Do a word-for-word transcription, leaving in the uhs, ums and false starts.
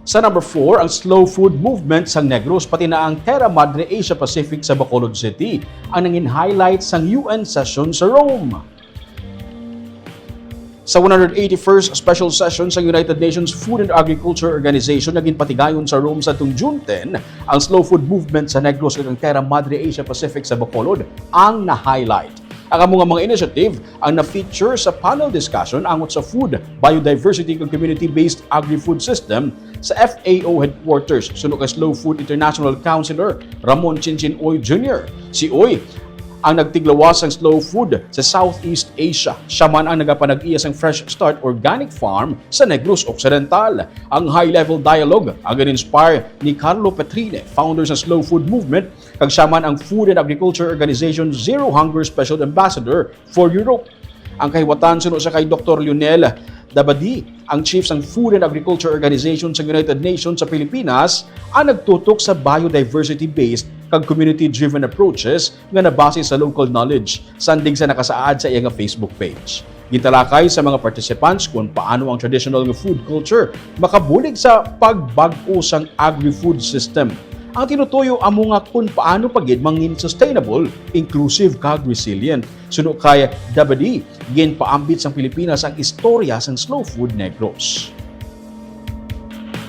Sa number four, ang slow food movement sa Negros, pati na ang Terra Madre Asia Pacific sa Bacolod City ang nangin highlight sang U N session sa Rome. Sa one hundred eighty-first Special Session sa United Nations Food and Agriculture Organization nga ginpatigayon sa Rome sa tuong June ten, ang slow food movement sa Negros kag ang Terra Madre Asia Pacific sa Bacolod ang na-highlight. Ang amo nga mga initiative ang na-feature sa panel discussion angot sa food, biodiversity, kag community-based agri-food system sa F A O headquarters, suno kay Slow Food International Councilor Ramon Chinchin Uy Junior. Si Uy ang nagtiglawas sang slow food sa Southeast Asia. Siya man ang nagapanag-iya sang Fresh Start Organic Farm sa Negros Occidental. Ang high-level dialogue ang gin-inspire ni Carlo Petrine, founder sa Slow Food Movement, kag siya man ang Food and Agriculture Organization Zero Hunger Special Ambassador for Europe. Ang kahiwatan, suno sa kay Doktor Lionel Dabadi, ang chief sang Food and Agriculture Organization sa United Nations sa Pilipinas, ang nagtutok sa biodiversity-based kag community-driven approaches nga nabase sa local knowledge, sandig sa nakasaad sa iya nga Facebook page. Gintalakay sa mga participants kung paano ang traditional nga food culture makabulig sa pagbag-o sang agri-food system. Ang tinutuyo amo nga kung paano pa gid mangin sustainable, inclusive, kag resilient. Suno kay Dabadi, ginpaambit sang Pilipinas ang istorya sang slow food Negros.